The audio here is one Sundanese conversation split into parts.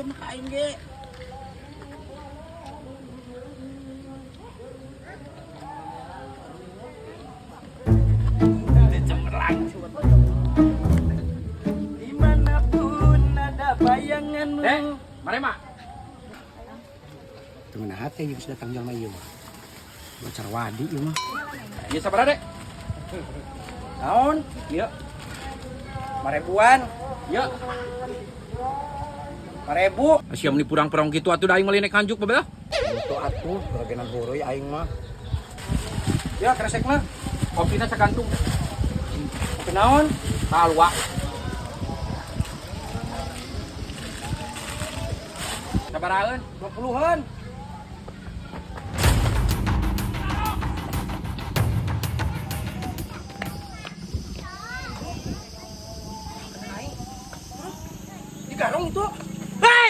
mah ka aing ge. Cemerlang. Dimanapun ada bayanganmu. Eh, mare mak. Teu nah teh geus datang jelema ieu mah. Bocar wadi ieu mah. Ieu sabaraha, Dek? Naon? Ieu. 5 ribuan. Ieu. 5 ribu. Sia meuni purang-purang kitu atuh da aing meuli naik hanjuk babe lah. Itu atuh bagian heureuy aing mah. Ya kresek mah. Kopina sagantung. Kopi naon? Kalwa. Sabarahaeun? 20-an. Digarong itu. Hei!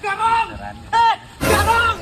Garong! Hei! Garong!